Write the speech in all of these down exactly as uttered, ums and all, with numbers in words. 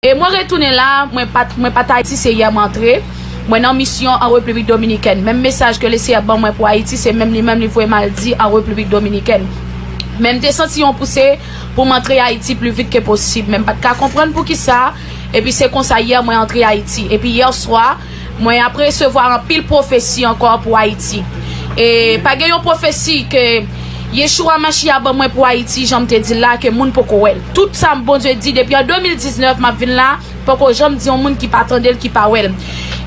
E mwen retounen la, mwen pa t, mwen pa t Ayiti, se yè mwen antre. Mwen nan misyon an Repiblik Dominikèn. Menm mesaj ke Leseyè ban mwen pou Ayiti, se menm li menm li voye m al di an Repiblik Dominikèn. Men m te santi yon pouse pou m antre Ayiti pli vit ke posib. Men m pa t ka konprann poukisa. Epi se konsa yè mwen antre Ayiti. Epi yè swa, mwen ap resevwa anpil pwofesi ankò pou Ayiti. E pa gen yon pwofesi ke Yeshua Mashiach ban mwen pou Ayiti, jan m te di l la, ke moun poko wè l. Tout sa Bondye di depi an de mil diznèf, m ap vin la, poko janm di yon moun ki pa tande l, ki pa wè l.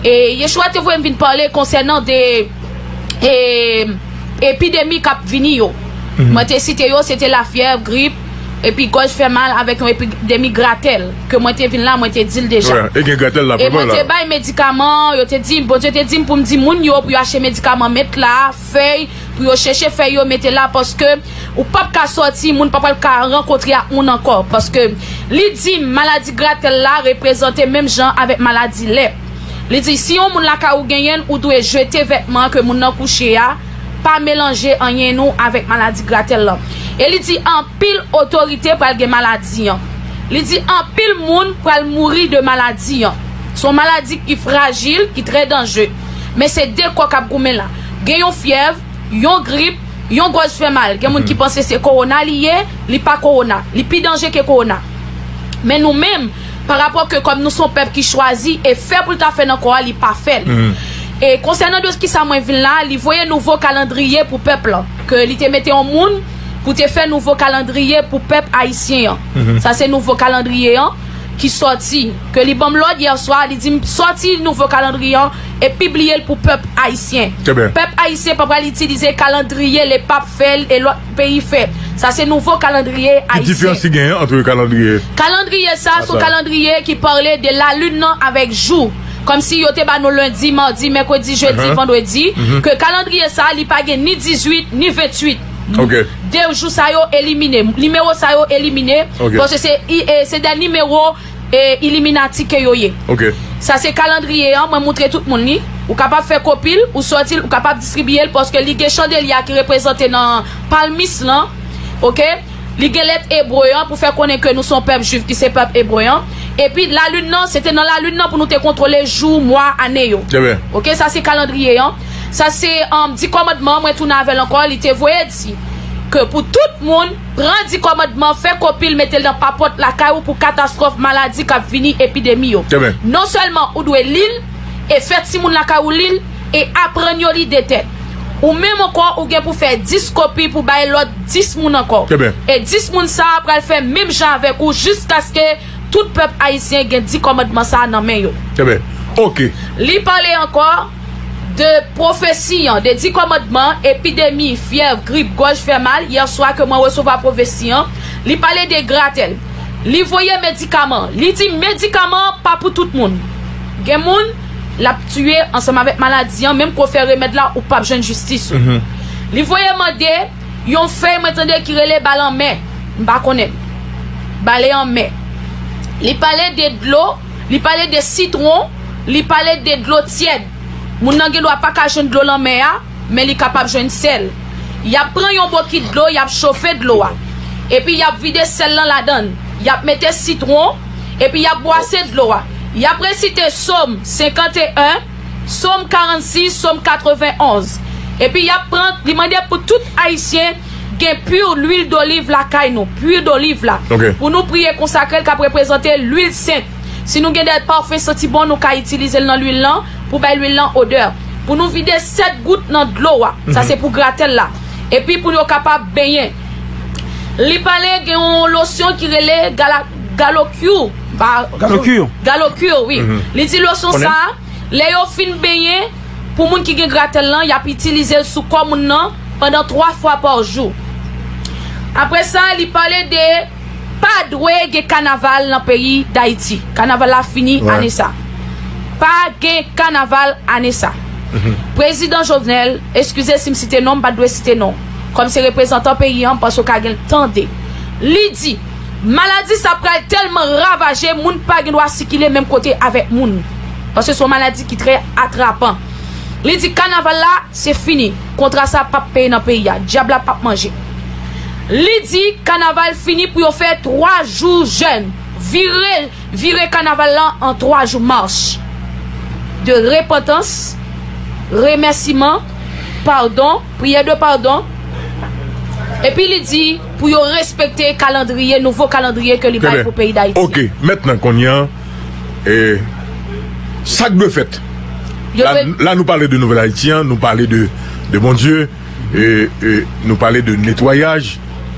E Yeshua te voye m vin pale konsènan de e, epidemi k ap vini yo. Mwen te site yo, se te lafyèv, grip, epi gòj fè mal avèk yon epidemi gratèl, ke mwen te vin la, mwen te di l deja. Wè, e gen gratèl la, e mwen te bay medikaman, yo te di, Bondye te di m pou m di moun yo, pou yo achte medikaman, met la, fèy, pou yo chèche fèy yo, mete la, paske ou p ap ka sòti, moun pa pral ka rankontre ak moun ankò, paske li di maladi gratèl la reprezante menm jan avèk maladi lèp. Li di, si yon moun lakay ou genyen l, ou dwe jete vètman ke moun nan kouche a, pa melanje anyen nou avèk maladi gratèl lan. E li di, anpil otorite pral gen maladi an. Li di, anpil moun pral mouri de maladi an. Se yon maladi ki frajil, ki trè danjre. Men se de kò k ap goumen la. Gen yon fyèv, yon grip, yon gòj fè mal. Gen moun ki panse se kowona li ye, li pa kowona. Li pi danje ke kowona. Men nou menm, pa rapò ke kòm nou se yon pèp ki chwazi e fè pou l ta fè nan kò a, li pa fè l. E konsènan de kisa mwen vin la, li voye nouvo kalandriye pou pèp lan. Ke li te mete yon moun pou te fè nouvo kalandriye pou pèp ayisyen an. Sa se nouvo kalandriye an ki sòti. Ke li ban m lòd yè swa, li di m sòti nouvo kalandriye an e pibliye l pou pèp ayisyen. Pèp ayisyen pa pral itilize kalandriye lepap fè l e lòt peyi fè. Sa se nouvo kalandriye ayisyen. Ki diferans ki genyen ant kalandriye? Kalandriye sa, se yon kalandriye ki pale de lalin nan avèk jou. Kòmsi yo te ba nou lendi, madi, mèkredi, jedi, vandredi, ke kalandriye sa, li pa gen ni dizuit, ni venntuit. De jou sa yo elimine. Nimewo sa yo elimine. Paske se, e, se de nimewo e Iliminati ke yo ye. Sa se kalandriye an, mwen moutre tout moun li. Ou kapab fè kopi l, ou sòti l, ou kapab distribiye l, paske li gen chandelya ki reprezante nan palmis lan. Oke? Li gen lèt ebre an pou fè konnen ke nou se yon pèp jwif ki se pèp ebre an. Epi lalin nan, se te nan lalin nan pou nou te kontwole jou, mwa, ane yo. Oke, sa se kalandriye an. Sa se, um, di kòmandman, mwen tounen avè l ankò, li te voye di ke pou tout moun, pran di kòmandman, fè kopi l, mete l nan papòt lakay ou pou katastwòf, maladi k ap vini, epidemi yo. Non sèlman ou dwe li l, e fè timoun lakay ou li l, e aprann yo li de tèt. Ou menm ankò, ou gen pou fè dis kopi pou bay lòt dis moun ankò. E dis moun sa a pral fè menm jan avèk ou jiskaske tout pèp ayisyen gen di kòmandman sa a nan men yo. Li pale ankò de pwofesi an, de di kòmandman, epidemi, fyèv, grip, gòj fè mal, yè swa ke mwen resevwa pwofesi an, li pale de gratèl. Li voye medikaman. Li di medikaman pa pou tout moun. Gen moun, l ap tiye ansanm avèk maladi an, menm ke w fè remèd la, ou p ap jwenn jistis ou. Li voye mande yon fèy mwen tande ki rele bale anmè. M pa konnen l. Bale anmè. Li pale de dlo, li pale de sitwon, li pale de dlo tyèd. Moun nan gen dwa pa ka jwenn dlo lanmè a, men li kapab jwenn sèl. Y ap pran yon bokit dlo, y ap chofe dlo a. Epi y ap vide sèl lan ladan l. Y ap mete sitwon, epi y ap bwase dlo a. Y ap resite Sòm senkanteyen, Sòm karannsis, Sòm katrevenonz. Epi y ap pran, li mande pou tout Ayisyen gen pwi lwil doliv lakay nou, pwi doliv la. Pou nou priye konsakre l k ap reprezante lwil sent. Si nou gen de pafen santi bon, nou ka itilize l nan lwil lan pou bay lwil lan odè. Pou nou vide sèt gout nan dlo a, sa se pou gratèl la. Epi pou yo kapab benyen. Li pale gen yon losyon ki rele gala, galokyou. Galokyou. Galokyou, wi. Li di losyon sa a, lè yo fin benyen, pou moun ki gen gratèl lan, y ap itilize l sou kò moun nan pandan twa fwa pa jou. Apre sa, li pale de pa dwe gen kanaval nan peyi Dayiti. Kanaval la fini ane sa. Pa gen kanaval ane sa. Prezidan Jovenel, eskize si m site non, m pa t dwe site non. Kòm se reprezantan peyi an, m panse w ka gen l tande. Li di, maladi sa pral tèlman ravaje, moun pa gen dwa sikile menm kote avèk moun. Paske se yon maladi ki trè atrapan. Li di kanaval la, se fini. Kontra sa p ap peye nan peyi a. Dyab la p ap manje. Li di kanaval fini pou yo fè twa jou jèn. vire, vire kanaval lan an twa jou mach de repantans, remèsiman, padon, priyè de padon. Epi li di pou yo respekte kalandriye, nouvo kalandriye ke li bay pou peyi Dayiti. Ok, mentnan kounye a, e, sa k dwe fèt? La, la nou pale de Nouvèl Ayiti an, nou pale de, de Bondye, e, e, nou pale de netwayaj.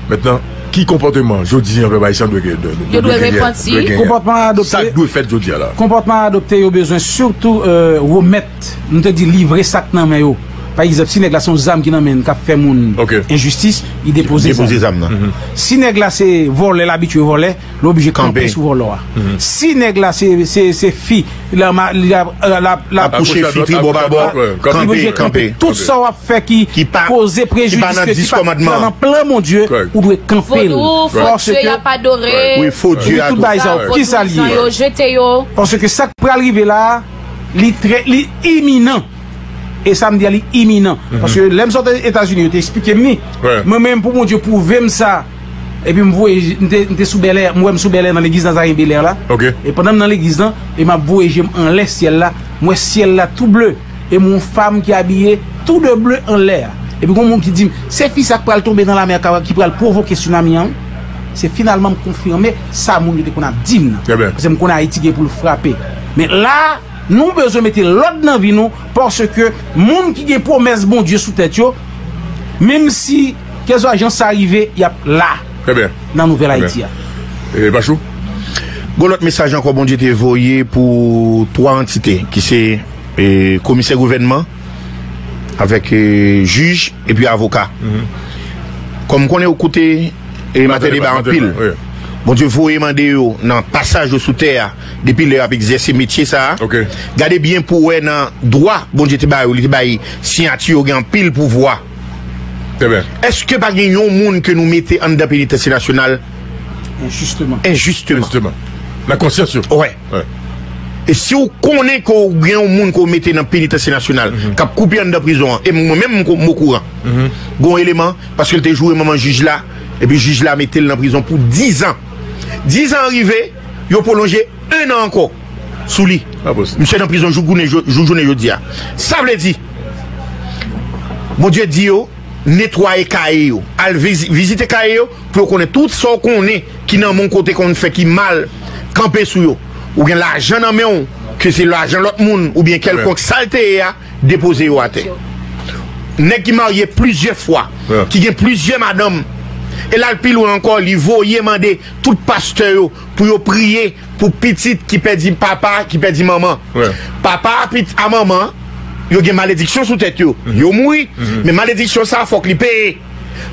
Mentnan, ki konpòteman jodi an pèp ayisyen dwe gen? Yo dwe repanti. Konpòtman adopte. Sa k dwe fèt jodi a la? Konpòtman adopte yo bezwen sitou remèt, nou te di livre sa k nan men yo. Pa egzanp, si nèg la se yon zam ki nan men l k ap fè moun enjistis, li depoze zam nan. Si nèg la se vòlè, l abitye vòlè, li oblije kanpe sou vòlò a. Si nèg la se, se, se fi, l ap, l ap, l ap, l ap kouche fi tribò babò, kanpe, kanpe. Tout sa w ap fè ki poze prejidis, ki pa nan plan Bondye, ou dwe kanpe l. Vodou, fo dye y ap adore. Wi, fo dye a tou. Tout bagay sa yo, ki sa l ye? Yo jete yo. Paske sa k pral rive la, li trè, li iminan. E sa m di a, li iminan. Paske lè m sot Etazini, yo te eksplike m li. Mwen menm, pou Bondye pwouve m sa, epi m voye, m te, m te sou bèlè, m wè m sou bèlè nan legliz Nazaren Belè la. E pandan m nan legliz lan, e m ap voye je m anlè syèl la, m wè syèl la tou ble. E m wè yon fanm ki abiye tou de ble anlè a. Epi gon moun ki di m, se fi sa k pral tonbe nan lamè a, ki pral pwovoke tsunami an. Se finalman m konfime sa moun yo te konn ap di m nan. Paske m konn Ayiti gen pou l frape. Men la, nou bezwen mete lòd nan vi nou, paske moun ki gen pwomès Bondye sou tèt yo, menm si kèlkeswa jan sa rive, y ap la nan Nouvèl Ayiti a. E, Pachou? Gon lòt mesaj ankò Bondye te voye pou twa antite, ki se, e, komisè gouvènman, avèk, e, jij, epi avoka. Kòm m konnen ou koute, e, Matè Deba anpil. Bondye voye mande yo nan pasaj yo sou tè a, depi lè y ap egzèse metye sa a. Gade byen pou w wè nan dwa Bondye te ba yo, li te bay siyati yo gen anpil pouvwa. Èske pa gen yon moun ke nou mete anndan penitansye nasyonal enjisteman? Enjisteman. Nan konsyans yo. Wè. E si w konnen ke w gen yon moun ke w mete nan penitansye nasyonal, k ap koupe anndan prizon an, e mwen menm m okouran, gen yon eleman, paske l te joure manman jij la, epi jij la mete l nan prizon pou dizan. Dizan an rive, yo pwolonje en an ankò sou li. Misye nan prizon jouk jounen jodi a. Sa vle di, Bondye di yo, netwaye kaye yo. Al vizite kaye yo pou yo konnen tout sa w konnen ki nan men w kote konn fè ki mal, kanpe sou yo. Ou gen lajan nan men w, ke se lajan lòt moun oubyen kèlkonk sa l te ye a, depoze yo atè. Nèg ki marye plizyè fwa, ki gen plizyè madanm, e l al pi lwen ankò, li voye mande tout pastè yo pou yo priye pou pitit ki pèdi papa, ki pèdi manman. Papa a manman, yo gen malediksyon sou tèt yo. Yo mouri, men malediksyon sa a fòk li peye.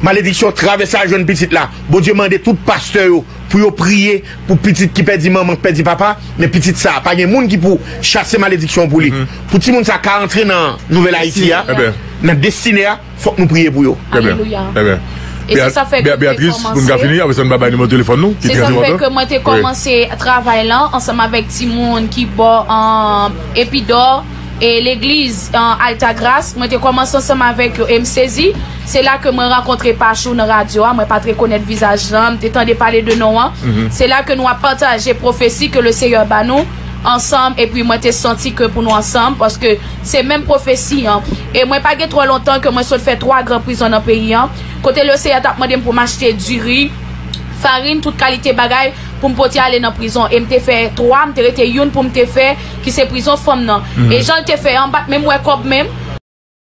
Malediksyon travèse al jwenn pitit la. Bondye mande tout pastè yo pou yo priye pou pitit ki pèdi manman, ki pèdi papa, men pitit sa a, pa gen moun ki pou chase malediksyon pou li. Pou timoun sa ka antre nan Nouvèl Ayiti a, nan destine a, fòk nou priye pou yo. Alelouya. E se sa fè ke mwen te kòmanse. Se sa fè ke mwen te kòmanse travay lan ansanm avèk timoun ki bò Epidò e legliz Altagras. Mwen te kòmanse ansanm avèk yo e m sezi. Se la ke mwen rankontre Pachou nan radyo a. Mwen pa t rekonèt vizaj lan. M te tande pale de non an. Se la ke nou ap pataje pwofesi ke Leseyè ba nou ansanm. Epi mwen te santi ke pou nou ansanm, paske se menm pwofesi an. E mwen pa gen twò lontan ke mwen sot fè twa gran prizon nan peyi an, kote Leseyè t ap mande m pou m achte diri, farin, tout kalite bagay pou m pote ale nan prizon. E m te fè twa, m te rete youn pou m te fè, ki se prizon fanm nan. E jan l te fè an, m pa t menm wè kòb menm.